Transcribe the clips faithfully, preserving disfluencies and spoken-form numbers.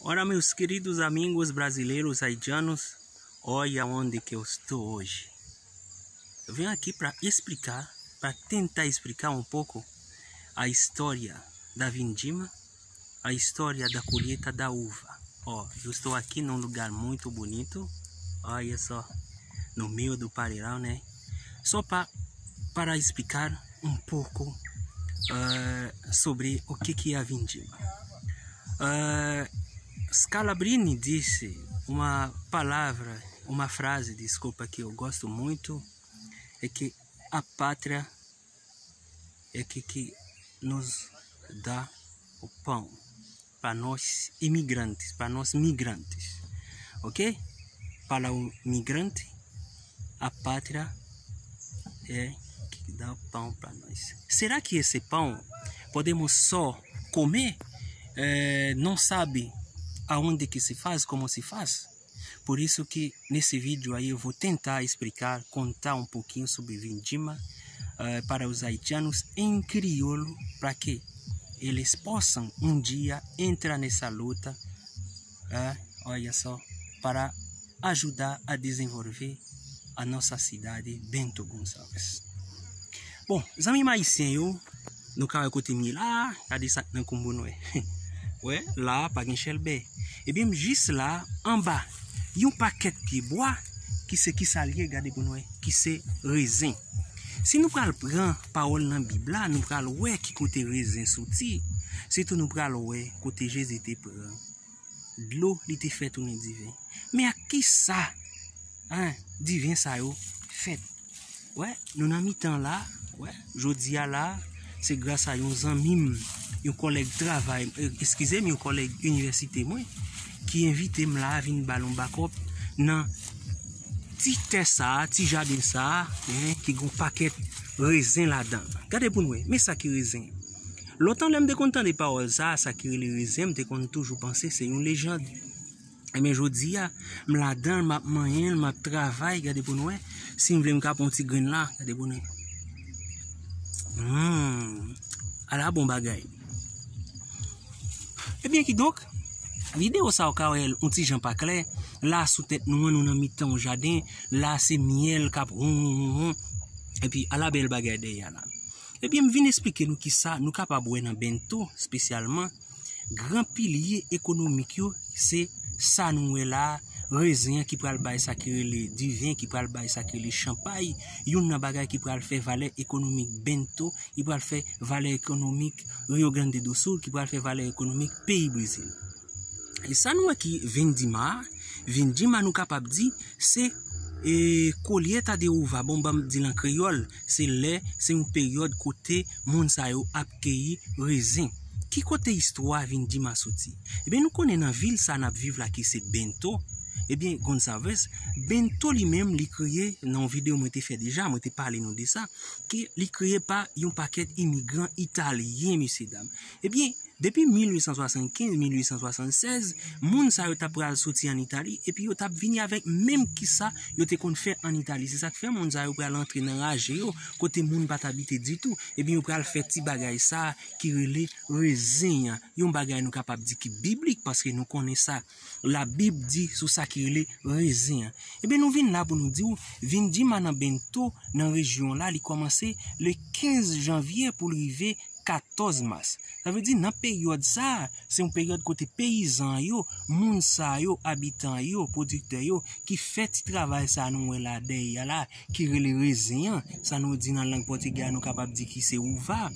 Ora, meus queridos amigos brasileiros haitianos, olha onde que eu estou hoje. Eu venho aqui para explicar, para tentar explicar um pouco a história da vindima, a história da colheita da uva. Ó, eu estou aqui num lugar muito bonito, olha só, no meio do Parirau, né? Só pa, para explicar um pouco eh, sobre o que que é a vindima. Eh, Scalabrini disse uma palavra, uma frase, desculpa, que eu gosto muito, é que a pátria é que, que nos dá o pão para nós imigrantes, para nós migrantes, ok? Para o migrante, a pátria é que dá o pão para nós. Será que esse pão podemos só comer? É, não sabe aonde que se faz, como se faz? Por isso que nesse vídeo aí eu vou tentar explicar, contar um pouquinho sobre vindima eh, para os haitianos em crioulo, para que eles possam um dia entrar nessa luta, eh, olha só, para ajudar a desenvolver a nossa cidade, Bento Gonçalves. Bon, zanmi m ayisyen yo, nou ka wè kote m ye la, gade sa k nan koumbo nou wè. Wè, la, pa gen chèlbè. Ebyen, m jis la, anba yon pakèt pye bwa, ki se ki sa l ye, gade pou nou wè, ki se rezen. Si nou pral pran pawòl nan Bib la, nou pral wè ki kote rezen soti. Sitou nou pral wè kote Jezi te pran dlo, li te fè tounen diven. Men ak ki sa, en, diven sa yo fèt? Wè, nou nan mitan la, wè, jodi a la, se gras a yon zanmi m, yon kòlèg travay, eh, eskize m, yon kòlèg inivèsite mwen, ki envite m la vin ba l yon bakòp nan ti tè sa a, ti jaden sa a, en, ki gen yon pakèt rezen ladan l. Gade pou n wè, men sa ki rezen. Lontan, lè m te konn tande pawòl sa a, sa ki rele rezen, m te konn toujou panse se yon lejand. Ebyen, jodi a, m ladan l, m ap manyen l, m ap travay, gade pou n wè. Si m vle, m ka pran yon ti grenn la, gade pou n wè. Hmm, ala bon bagay. Ebyen, kidonk, videyo sa a w ka wè l yon ti jan pa klè. La, sou tèt nou an, nou nan mitan yon jaden. La, se myèl k ap won, won, won, won. Epi, ala bèl bagay dèyè a la. Ebyen, m vin esplike nou ki sa nou kapab wè nan bento, espesyalman, gran pilye ekonomik yo, se sa nou wè la, rezen an ki pral bay sa ki rele diven, ki pral bay sa ki rele chanpay, youn nan bagay ki pral fè valè ekonomik bento, ki pral fè valè ekonomik Rio Grande do Sul, ki pral fè valè ekonomik peyi Brezil. E sa nou wè ki vindima, vindima nou kapab di se, e, colheita de uva, bon, ban m di l an kreyòl, se lè, se yon peryòd kote moun sa yo ap keyi rezen. Ki kote istwa vindima soti? Ebyen, nou konnen nan vil sa n ap viv la ki se Bento, ebyen, Gonçalves, Bento li menm, li kreye, nan yon videyo mwen te fè deja, mwen te pale nou de sa, ke li kreye pa yon pakèt imigran italyen, mesye dam. Ebyen, depi mil uit san swasannkenz, mil uit san swasannsèz, moun sa yo t ap pral soti ann Itali, epi yo t ap vini avèk menm ki sa yo te konn fè ann Itali. Se sa k fè moun sa yo pral antre nan raje yo, kote moun pa t abite ditou, ebyen yo pral fè ti bagay sa a ki rele rezen an. Yon bagay nou kapab di ki biblik, paske nou konnen sa Labib di sou sa ki rele rezen an. Ebyen, nou vin la pou nou di w, vindima nan Bento, nan rejyon la, li kòmanse le kenz janvye pou l rive katòz mas. Sa vle di, nan peryòd sa a, se yon peryòd kote peyizan yo, moun sa yo, abitan yo, pwodiktè yo, ki fè ti travay sa a nou wè la dèyè a la, ki rele rezen an, sa nou di nan lang pòtigè a, nou kapab di ki se uva.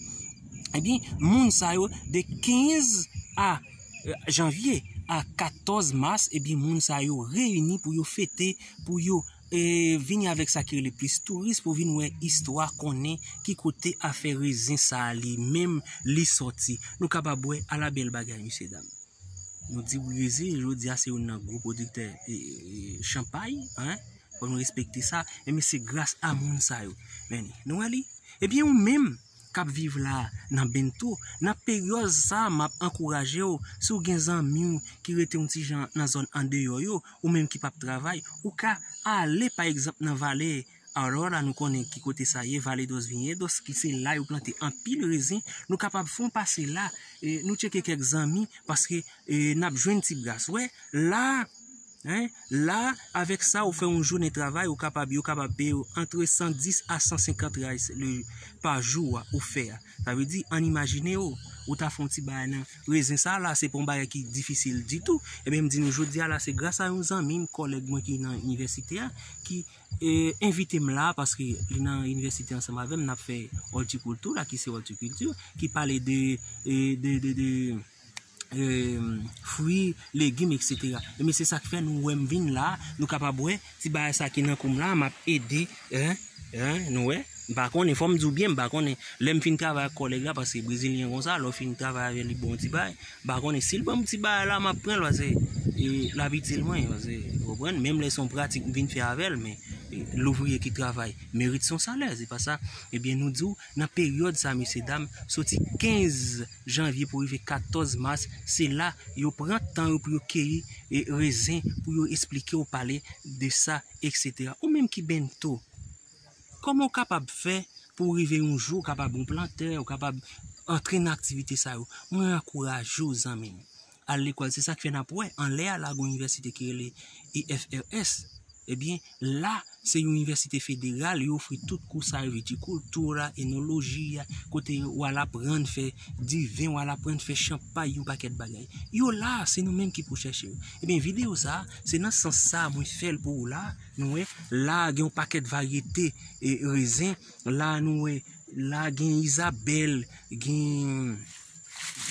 Ebyen, moun sa yo, de kenz a, eh, janvye a katòz mas, ebyen, moun sa yo reyini pou yo fete, pou yo, eh, vini avèk sa ki rele plis touris, pou vin wè istwa, konnen ki kote afè rezen sa a li menm li sòti. Nou kapab wè, ala bèl bagay, mesye dam. Nou di w Brezil, jodi a se youn nan gwo pwodiktè, e, e, chanpay, en. Fò nou respekte sa. Ebyen, se gras a moun sa yo. Men, nou wè li? Ebyen, ou menm k ap viv la nan Bento, nan peryòd sa a, m ap ankouraje w, si w gen zanmi w ki rete yon ti jan nan zòn andeyò yo, ou menm ki p ap travay, ou ka ale, pa egzanp, nan vale Aurora, nou konnen ki kote sa ye, Vale dos Vinhedos, ki se la yo plante anpil rezen. Nou kapab fè yon pase la, e, nou tcheke kèk zanmi, paske, e, n ap jwenn ti bras. Wè, la, en, la, avèk sa, ou fè yon jounen travay, ou kapab, yo kapab peye w antre san dis a san senkant reais le, pa jou a, ou fè a. Sa vle di, ann imajine w, ou ta fè yon ti bagay nan rezen sa la, se pa yon bagay ki difisil ditou. Ebyen, m di nou, jodi a la, se gras a yon zanmi m, kòlèg mwen ki nan inivèsite a, ki, e, envite m la, paske li nan inivèsite ansanm avè m, n ap fè òtikilti la, ki se òtikilti, ki pale de, e, de, de, de, e, fwi, legim, etsetera. Ebyen, se sa k fè nou wè m vin la, nou kapab wè, ti bagay sa ki nan kou m la, m ap ede, en, en, nou wè, m pa konnen, fò m di w byen, m pa konnen. Lè m fin travay ak kòlèg la, paske brezilyen konsa, lè w fin travay avè li, bon ti bagay, m pa konnen si l ban m ti bagay la, m ap pran l, paske, e, l ap itil mwen, paske, ou konprann, menm lè se yon pratik m vin fè avè l, men, e, louvriye ki travay merit son salè, se pa sa. Ebyen, nou di w, nan peryòd sa, mesye dam, soti kenz janvye pou rive katòz mas, se la yo pran tan yo pou yo keyi, e, rezen, pou yo esplike w, pale de sa, etsetera. Ou menm ki bento, kòman w kapab fè pou w rive yon jou, w kapab yon plantè, w kapab antre nan aktivite sa yo? Mwen ankouraje w, zanmi m. Al lekòl, se sa k fè n ap wè, anlè a la, gen yon inivèsite ki rele I F R S. Ebyen, la, se yon inivèsite federal, yo ofri tout kou sa yo, vitikilti la, enoloji a, kote w al aprann fè diven, w al aprann fè chanpay, yon pakèt bagay. Yo la, se nou menm ki pou chèche yo. Ebyen, videyo sa, se nan sans sa mwen fè l pou ou la. Nou wè, la, gen yon pakèt varyete, e, rezen. La, nou wè, la, gen Izabèl, gen,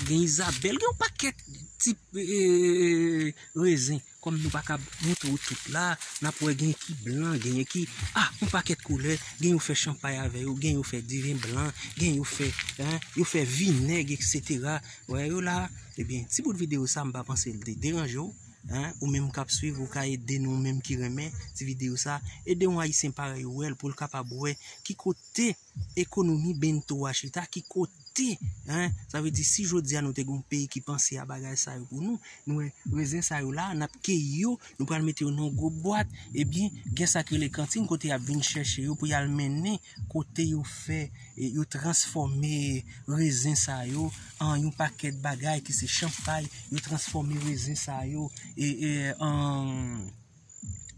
gen Izabèl, gen yon pakèt tip, e, rezen. Kòm nou pa ka montre w tout la, n ap wè gen ki blan, gen ki, ah, yon pakèt koulè, gen yo fè chanpay avè yo, gen yo fè diven blan, gen yo fè, en, yo fè vinèg, etsetera. Wè yo la, ebyen, ti bout videyo sa, m pa panse l te deranje w, en, ou menm k ap swiv, ou ka ede nou, ou menm ki renmen ti videyo sa, ede yon Ayisyen parèy ou wè l pou l kapab wè ki kote ekonomi bento a chita, ki kote, en, sa vle di si jodi a nou te gen yon peyi ki panse a bagay sa yo pou nou, nou wè rezen sa yo la, n ap keyi yo, nou pral mete yo nan yon gwo bwat, ebyen, gen sa k rele kantin kote y ap vin chèche yo pou y al mennen kote yo fè, e, yo transfòme rezen sa yo an yon pakèt bagay ki se chanpay, yo transfòme rezen sa yo, e, e, an,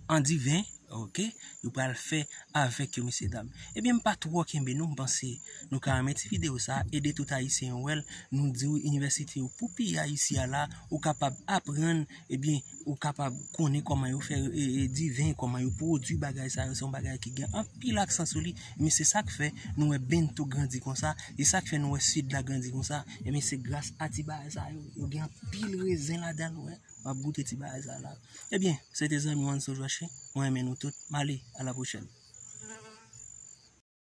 an diven, oke, yo pral fè avèk yo, mesye dam. Ebyen, m pa twò kenbe nou, m panse nou ka renmen ti videyo sa, ede tout Ayisyen yo wè l, nou di w inivèsite yo pou piya isi a la, ou kapab aprann, ebyen, ou kapab konnen kòman yo fè, e, e, diven, kòman yo pwodui bagay sa yo, se yon bagay ki gen anpil aksan sou li, men se sa k fè nou wè bento grandi konsa, e sa k fè nou wè sid la grandi konsa, ebyen, se gras a ti bagay sa yo, yo gen anpil rezen ladan l, wè, w ap goute ti bagay sa la. Ebyen, se te zanmi w Anso Joachim, mwen renmen nou tout, m ale, a la pwochèn.